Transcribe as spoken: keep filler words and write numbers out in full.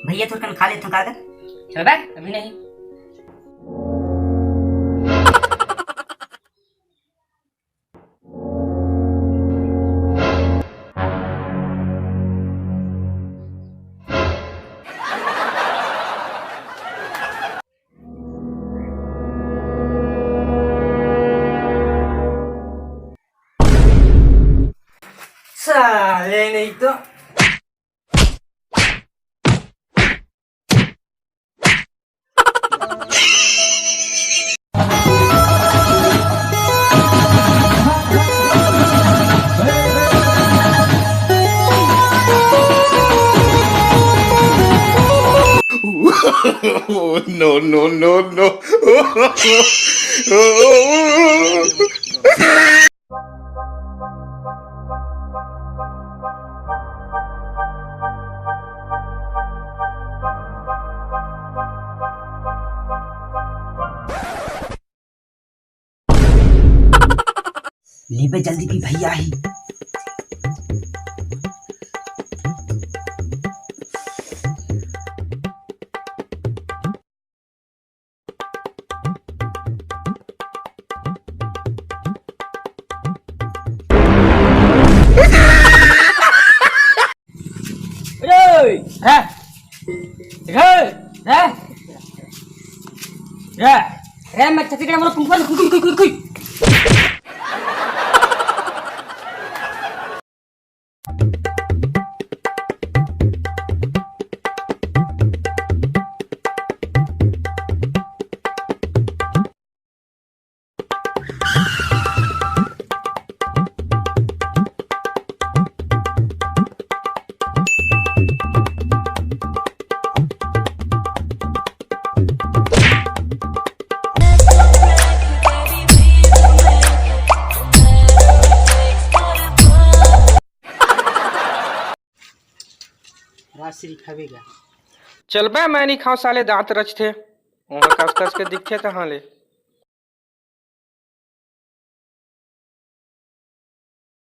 भैया, थोरकन खा लेथन का गा? चल बे, अभी नहीं। साले नहीं तो। No, no, no, no. लेबे जल्दी पी भैया ही। रे, रे, रे, रे, रे, रे, मैं छत्तीसगढ़ में कुंकुम, कुंकुम, कुंकुम, कुंकुम। राजश्री खाबे गा। चलबे, मैं नहीं खाओ साले, दांत रचथे। ओहा कस कस के दिखथे तहाँ ले।